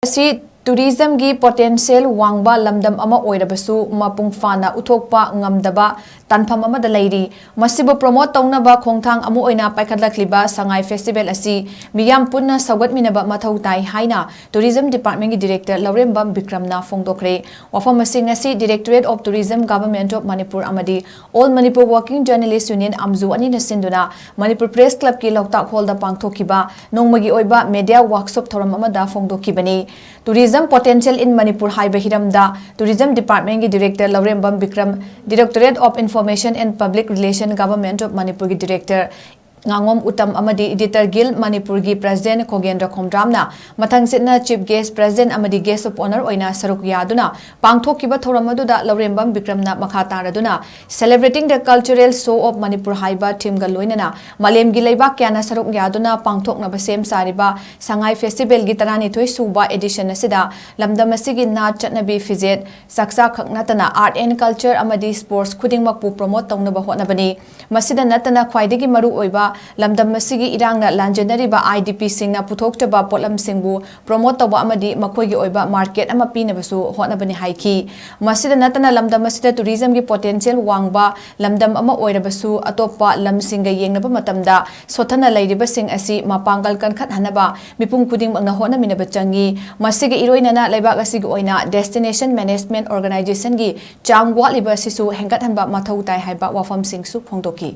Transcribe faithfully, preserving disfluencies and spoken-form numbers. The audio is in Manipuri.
ꯑꯁꯤ ꯇꯨꯔꯤꯖꯝꯒꯤ ꯄꯣꯇꯦꯟꯁꯤꯌꯦꯜ ꯋꯥꯡꯕ ꯂꯝꯗꯝ ꯑꯃ ꯑꯣꯏꯔꯕꯁꯨ ꯃꯄꯨꯡ ꯐꯥꯅ ꯎꯠꯊꯣꯛꯄ ꯉꯝꯗꯕ ꯇꯥꯟꯐꯝ ꯑꯃꯗ ꯂꯩꯔꯤ꯫ ꯃꯁꯤꯕꯨ ꯄ꯭ꯔꯣꯃꯣꯠ ꯇꯧꯅꯕ ꯈꯣꯡꯊꯥꯡ ꯑꯃ ꯑꯣꯏꯅ ꯄꯥꯏꯈꯠꯂꯛꯂꯤꯕ ꯁꯉꯥꯏ ꯐꯦꯁꯇꯤꯚꯦꯜ ꯑꯁꯤ ꯃꯤꯌꯥꯝ ꯄꯨꯟꯅ ꯁꯧꯒꯠꯃꯤꯟꯅꯕ ꯃꯊꯧ ꯇꯥꯏ ꯍꯥꯏꯅ ꯇꯨꯔꯤꯖꯝ ꯗꯤꯄꯥꯔꯠꯃꯦꯟꯒꯤ ꯗꯤꯔꯦꯛꯇꯔ ꯂꯧꯔꯦꯝꯕꯝ ꯕꯤꯀ꯭ꯔꯝꯅ ꯐꯣꯡꯗꯣꯛꯈ꯭ꯔꯦ꯫ ꯋꯥꯐꯝ ꯑꯁꯤꯡ ꯑꯁꯤ Directorate of Tourism, Government of Manipur ꯑꯃꯗꯤ All Manipur Working Journalist Union, ꯑꯝꯖꯨ ꯑꯅꯤꯅ ꯁꯤꯟꯗꯨꯅ ꯃꯅꯤꯄꯨꯔ ꯄ꯭ꯔꯦꯁ ꯀ꯭ꯂꯕꯀꯤ ꯂꯣꯛꯇꯥꯛ ꯍꯣꯜꯗ ꯄꯥꯡꯊꯣꯛꯈꯤꯕ ꯅꯣꯡꯃꯒꯤ ꯑꯣꯏꯕ ꯃꯦꯗꯤꯌꯥ ꯋꯥꯔꯛꯁꯣꯞ ꯊꯧꯔꯝ ꯑꯃꯗ ꯐꯣꯡꯗꯣꯛꯈꯤꯕꯅꯤ꯫ Tourism Potential in Manipur ꯍꯥꯏꯕ ꯍꯤꯔꯝꯗ ꯇꯨꯔꯤꯖꯝ ꯗꯤꯄꯥꯔꯠꯃꯦꯟꯒꯤ director Laurembam Bikram, Directorate of Information and Public Relation, Government of ꯃꯅꯤꯄꯨꯔꯒꯤ ꯗꯤꯔꯦꯛꯇꯔ ꯉꯥꯉꯣꯝ ꯎꯇꯝ ꯑꯃꯗꯤ ꯏꯗꯤꯇꯔ ꯒꯤꯜ ꯃꯅꯤꯄꯨꯔꯒꯤ ꯄ꯭ꯔꯁꯤꯗꯦꯟ ꯈꯣꯒꯦꯟꯗ꯭ꯔ ꯈꯣꯝꯗ꯭ꯔꯥꯝꯅ ꯃꯊꯪ ꯁꯤꯠꯅ ꯆꯤꯐ ꯒꯦꯁ, ꯄ꯭ꯔꯁꯤꯗꯦꯟ ꯑꯃꯗꯤ ꯒꯦꯁ ꯑꯣꯐ ꯑꯣꯅꯔ ꯑꯣꯏꯅ ꯁꯔꯨꯛ ꯌꯥꯗꯨꯅ ꯄꯥꯡꯊꯣꯛꯈꯤꯕ ꯊꯧꯔꯝ ꯑꯗꯨꯗ ꯂꯧꯔꯦꯝꯕꯝ ꯕꯤꯀ꯭ꯔꯝꯅ ꯃꯈꯥ ꯇꯥꯔꯗꯨꯅ Celebrating the Cultural Show of Manipur ꯍꯥꯏꯕ ꯊꯤꯝꯒ ꯂꯣꯏꯅꯅ ꯃꯥꯂꯦꯝꯒꯤ ꯂꯩꯕꯥꯛ ꯀꯌꯥꯅ ꯁꯔꯨꯛ ꯌꯥꯗꯨꯅ ꯄꯥꯡꯊꯣꯛꯅꯕ ꯁꯦꯝ ꯁꯥꯔꯤꯕ ꯁꯉꯥꯏ ꯐꯦꯁꯇꯤꯚꯦꯜꯒꯤ ꯇꯔꯥꯅꯤꯊꯣꯏ ꯁꯨꯕ ꯑꯦꯗꯤꯁꯟ ꯑꯁꯤꯗ ꯂꯝꯗꯝ ꯑꯁꯤꯒꯤ ꯅꯥꯠ, ꯆꯠꯅꯕꯤ, ꯐꯤꯖꯦꯠ, ꯆꯥꯛꯆꯥ ꯈꯛ ꯅꯠꯇꯅ art and culture ꯑꯃꯗꯤ sports ꯈꯨꯗꯤꯡꯃꯛꯄꯨ ꯄ꯭ꯔꯣꯃꯣꯠ ꯇꯧꯅꯕ ꯍꯣꯠꯅꯕꯅꯤ꯫ ꯃꯁꯤꯗ ꯅꯠꯇꯅ ꯈ꯭ꯋꯥꯏꯗꯒꯤ ꯃꯔꯨ ꯑꯣꯏꯕ ꯂꯝꯗꯝ ꯑꯁꯤꯒꯤ ꯏꯔꯥꯡꯅ ꯂꯥꯟꯖꯦꯟꯅꯔꯤꯕ IDPꯁꯤꯡꯅ ꯄꯨꯊꯣꯛꯆꯕ ꯄꯣꯠꯂꯝꯁꯤꯡꯕꯨ ꯄ꯭ꯔꯣꯃꯣꯠ ꯇꯧꯕ ꯑꯃꯗꯤ ꯃꯈꯣꯏꯒꯤ ꯑꯣꯏꯕ ꯃꯥꯔꯀꯦꯠ ꯑꯃ ꯄꯤꯅꯕꯁꯨ ꯍꯣꯠꯅꯕꯅꯤ ꯍꯥꯏꯈꯤ꯫ ꯃꯁꯤꯗ ꯅꯠꯇꯅ ꯂꯝꯗꯝ ꯑꯁꯤꯗ ꯇꯨꯔꯤꯖꯝꯒꯤ ꯄꯣꯇꯦꯟꯁꯤꯌꯦꯜ ꯋꯥꯡꯕ ꯂꯝꯗꯝ ꯑꯃ ꯑꯣꯏꯔꯕꯁꯨ ꯑꯇꯣꯞꯄ ꯂꯝꯁꯤꯡꯒ ꯌꯦꯡꯅꯕ ꯃꯇꯝꯗ ꯁꯣꯠꯊꯅ ꯂꯩꯔꯤꯕꯁꯤꯡ ꯑꯁꯤ ꯃꯄꯥꯡꯒꯜ ꯀꯟꯈꯠꯍꯟꯅꯕ ꯃꯤꯄꯨꯝ ꯈꯨꯗꯤꯡꯃꯛꯅ ꯍꯣꯠꯅꯃꯤꯟꯅꯕ ꯆꯪꯏ꯫ ꯃꯁꯤꯒ ꯏꯔꯣꯏꯅꯅ ꯂꯩꯕꯥꯛ ꯑꯁꯤꯒꯤ ꯑꯣꯏꯅ Destination Management Organizationꯒꯤ ꯆꯥꯡ ꯋꯥꯠꯂꯤꯕ ꯑꯁꯤꯁꯨ ꯍꯦꯟꯒꯠꯍꯟꯕ ꯃꯊꯧ ꯇꯥꯏ ꯍꯥꯏꯕ ꯋꯥꯐꯝꯁꯤꯡꯁꯨ ꯐꯣꯡꯗꯣꯛꯈꯤ꯫